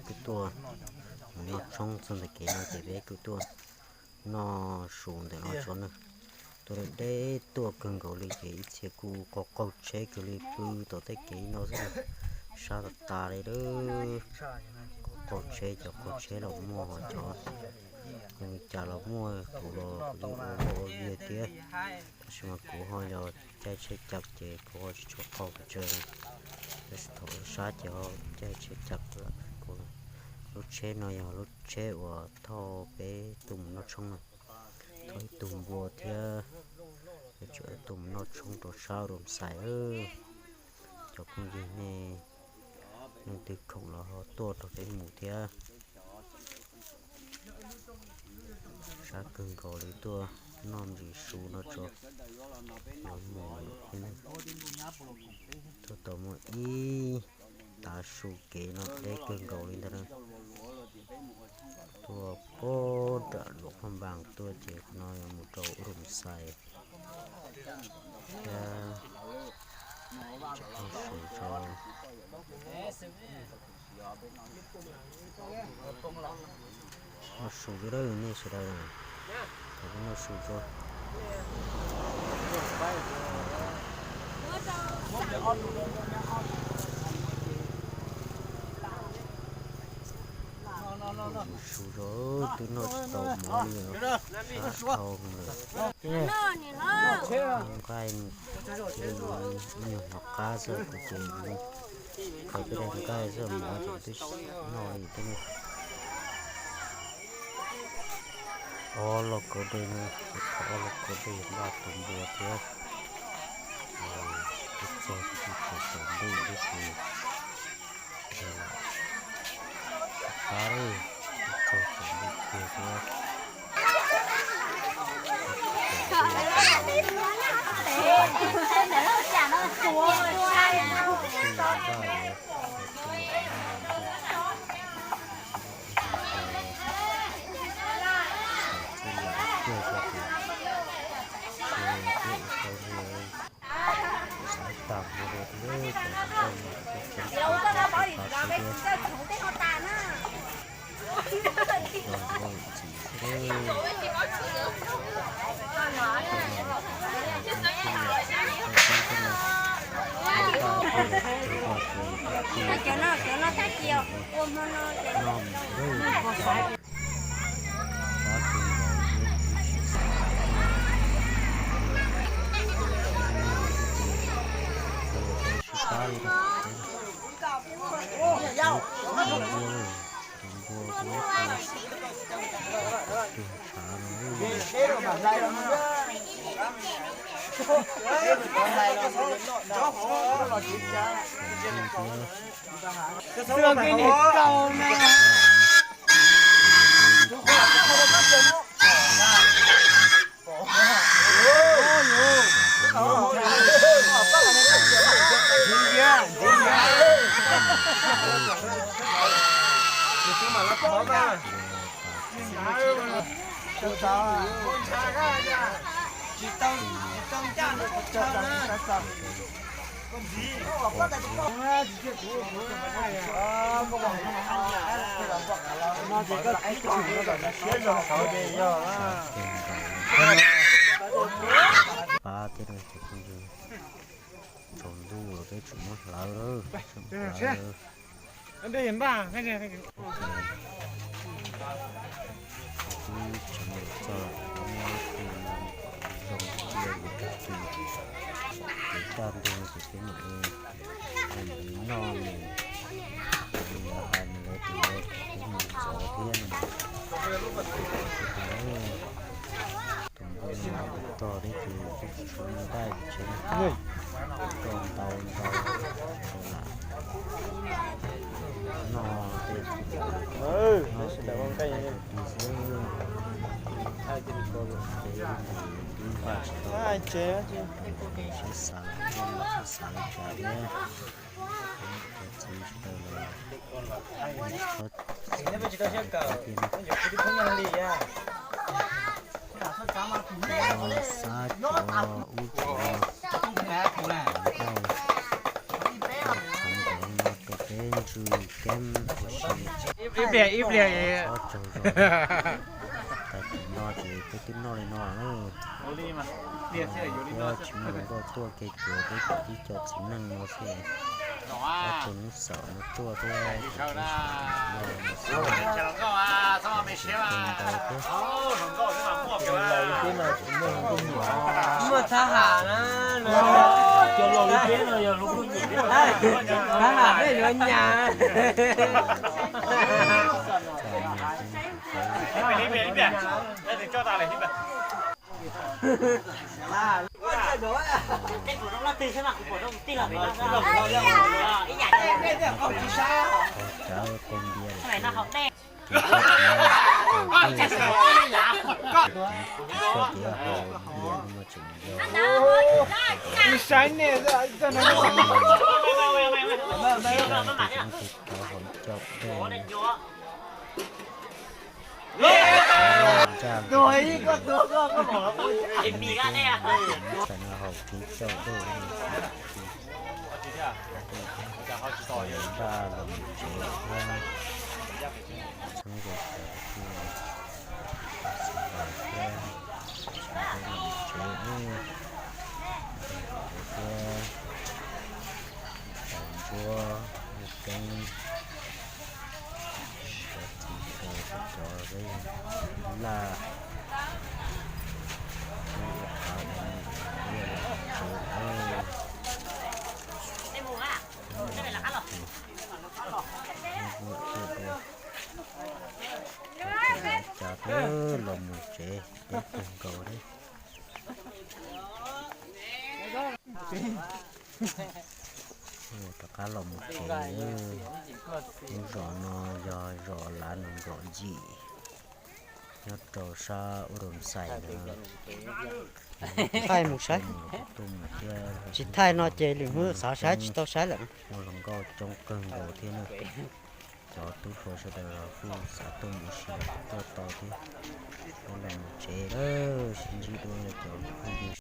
Kuj tuaj mus noj tshoob txog ntawm kev no ces peb kuj tuaj noj su ntawm no tso na. Tuaj deb deb tuaj kawg nkaus li ces ib txhia kuj qaug qaug tsheb kawg li pw tom tej kev no xwb. Sab tas tas li lawm. Qaug tsheb, cov qaug tsheb los muaj, cov zoo li cas los muaj, kuv los kuv yeej ua ua vias thiab. Tab sis mas kuv ho yog caij tsheb ceeb ces kuv ho tsis tshua qaug pes tsawg li. Tab sis thaum sab ces ho caij tsheb ceeb lawm. Kuv lub tsheb no yog lub tsheb uas thauj peb tuaj mus noj tshoob na, thauj ib tug npua thiab, yuav tsum tuaj mus noj tshoob rau sab Roo Xais. Cov phooj ywg nej leej twg khoom los ho tuaj nrog peb mus thiab. Sab kawg nkaus li tuaj noj ntsis su no tso, yuav mus thiab. Tuaj tau muaj ib tav su kev no deb kawg nkaus li ntag na. Tuaj puag nram Luam Phaj Npas tuaj ces no yuav mus rau Roo Xais thiab. Noj su tso, noj su tso nej sawv daws, noj su tso. Su tso, twb noj tsis tau mov li, sab dhau lawm. Nqaij, nyuag hnov qab xwb kuv ces khaws tej daim nqaij xwb, mov ces twb noj li thiab ne. Ob lauj kaub dej no, ob lauj kaub dej npaj tus npua thiab. Twb txog txaus ntuj ib tus. Qab, twb txog txaus ntuj tiag thiab. Pab thiab, tsaus ntuj lawm peb tsum muab hlawv lawm. Twb tseem yuav txog lawm, muaj ib tug zoo cia yus tag kis, kev kaj ntug ces peb mam li noj mus, nws hais nws lawv tus lawv kom peb mus ntxov thiab no. Tus npua no tog thiab ces kuj tsis tshua muaj nqaij tsev, tog ntau ntau lam noj tej, noj tej nqaij tis xwb. Ces twb npaj tsis tau, sib xav lawm, sib xav li cas thiab. Cov txiv sawv daws los tsis txhob xav li cas thiab. Xav cov ub cov no, nqaij, nqaij txhoov ntawd no rau peb Peb ntswg keeb ua si. Ib pliag ib pliag txhob tsaug zog. Tag kis no ces peb twb noj li no lawm. Thiab tsis muaj hluas nkauj tuaj kev ces peb tib co txiv neej no xwb. Ob tug neej xaum no tuaj thiab. Muaj thab ham na, thab ham peb yuav nyas. Haum kib coj dej, npaj los mus tsev thiab. Txheeb ze tas thiab, xav los thiab, los mus tsev thiab. Tau ntsuab ua keeb, cov txiv kaw cov peb laj, ua qhav ua num thiab los tsev. Cas los mus tsev peb kawg nkaus li. Rov qab los mus tsev. Lub zos no yog zos Lav Nus Nkaum Yim, nyob rau sab Ub Doo Xais ntawd. Thaij mus saib. Tuaj mus thiab, tsis thaij no ces lwm hnub xav saib tsis tau saib lawm. Muaj hluas nkauj coob kawg nkaus thiab na. Cov tub hluas sawv daws los kuj xav tuaj mus ua si los tuaj tau thiab. Peb los mus tsev lawm, sib ntsib dua cov phooj ywg.